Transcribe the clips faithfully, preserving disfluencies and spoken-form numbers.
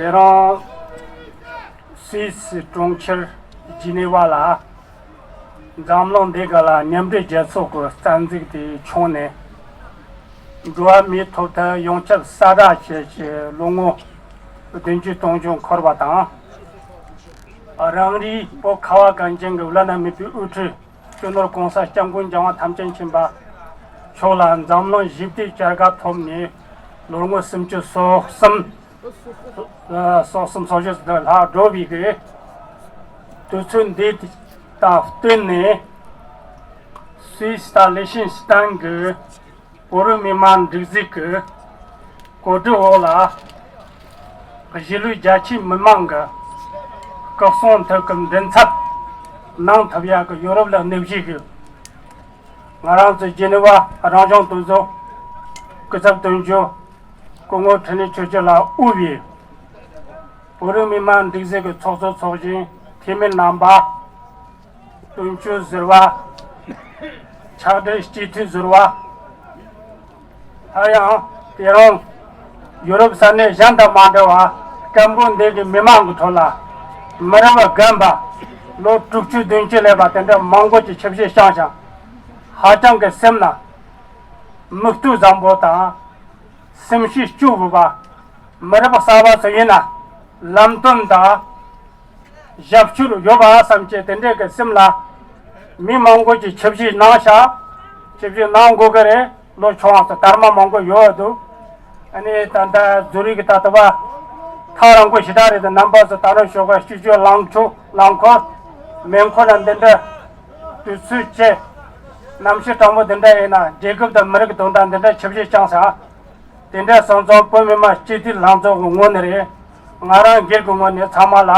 དེ་རིང་སུད་སི་གྲོང་ཁྱེར་ཇི་ནི་ཝ་ལ་འཛམ་གླིང་འདི་ག་ལ་མཉམ་འབྲེལ་རྒྱལ་ཚོགས་ཀྱི་རྩ་འཛུགས་དེ་བྱུང་ནས། འགྲོ་བ་མིའི་ཐོབ་ཐང་ཡོངས་ཁྱབ་གསལ་བསྒྲགས་བྱེད་ཀྱི་ལོ་ངོ་བདུན་ཅུ་དོན་བརྒྱད་འཁོར་བ་དང་། རང་རེའི་བོད་ཁ་བ་གངས་ཅན་གྱི་བླ་ན་མེད་པའི་དབུ་ཁྲིད་སྤྱི་ནོར་༸གོང་ས་༸སྐྱབས་མགོན་རྒྱལ་བ་ཐམས་ཅད་མཁྱེན་པ་མཆོག་ལ་འཛམ་གླིང་ཞི་བདེའི་བྱ་དགའ་ཐོབ་ནས་ལོ་ངོ་སུམ་ཅུ་སོ་གསུམ། སོ་གསུམ་སོ་བཞི་ལྷག་འགྲོ་བའི་གི་དུས་ཚོད་འདི་དང་བསྟུན་ནས། སུད་སི་དང་ལི་ཤིན་སི་ཏན་གྱི་བོད་རིགས་མི་མང་སྒྲིག་འཛུགས་ཀྱི་གོ་སྒྲིག་འོག་ལ། གཞིས་ལུས་རྒྱ་ཆེའི་མི་མང་གི་སྐུ་སྲུང་ཐོག་གི་མགྲིན་ཚབ་གནང་ཐུབ་ཡག་གི་ཡོ་རོབ་ལ་གནས་བཞུགས་ཀྱི་ང་རང་ཚོ་ཇི་ནི་ཝ་རང་སྐྱོང་དོན་ཚོགས་སྐུ་ཚབ་དོན་གཅོད་སྐུ་ངོ་འཕྲིན་ལས་ཆོས་སྐྱིད་ལགས་དབུས་པའི་བོད་རིགས་མི་མང་སྒྲིག་འཛུགས་ཀྱི་ཚོགས་གཙོ་ཚོགས་གཞོན་འཐུས་མི་རྣམ་པ། དོན་གཅོད་ཟུར་པ། ཕྱག་སྦྲེལ་སྤྱི་འཐུས་ཟུར་པ། སླར་ཡང་དེ་རིང་ཡུ་རོབ་ས་གནས་གཞན་དང་མ་འདྲ་བར་སྐད་འབོད་འདི་གི་མི་མང་གི་ཁྲོད་ལ་མི་རབས་རྒན་པ་ལོ་དྲུག་ཅུ་བདུན་ཅུ་སླེབས་པ་དེ་འདྲ་མང་པོ་ཅིག་ཆིབས་ཞལ་བཞེངས་ཤིང་། ཧ་ཅང་གི་སེམས་ལ་མིག་ལྟོས་བཟང་པོ་དང་། སེམས་ཤུགས་སྐྱོ་བོ་བ། མི་རབས་གསར་པ་ཚོ་ཡིན་ན་ལམ་སྟོན་དང་ཞབས་ཞུ་ཡོད་པ་བསམ་བྱས་དེ་འདྲའི་གི་སེམས་ལ་མི་མང་པོ་ཅིག་ཆིབས་ཞལ་གནང་ཤག་ཆིབས་ཞལ་གནང་དགོས་ཀྱི་རེད། ལོ་ཆུང་བ་ཚོ་དར་མ་མང་པོ་ཡོད་འདུག་ཨ་ནི་ད་ལྟ་ཛུ་རིག་གི་ད་ལྟ་བ་ཐག་རིང་པོ་ཞེ་དྲག་རེད་དེ། རྣམ་པ་ཚོ་ད་རུང་ཞོགས་ཀ་སྤྱི་སྤྱོད་རླངས་འཁོར་རླངས་འཁོར་མེ་འཁོར་ལ་འདི་འདྲ་དུས་ཚོད་བཅད། གནམ་གཤིས་གྲང་མོ་འདི་འདྲ་ཡིན་ན་རྒྱལ་ཁབ་དང་མི་རིགས་ཀྱི་དོན་དག་འདི་འདྲ་ཆིབས་ཞལ་བསྐྱངས་ཤག་དེ་འདྲ་སོང་ཙང་བོད་མི་མང་སྤྱི་འཐུས་ལྷན་ཚོགས་ཀྱི་ངོས་ནས་རེད། ང་རང་སྒེར་གྱི་ངོས་ནས་ཚང་མ་ལ་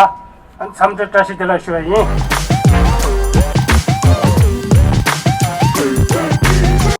འཚམས་འདྲི་བཀྲ་ཤིས་བདེ་ལེགས་ཞུ་བ་ཡིན།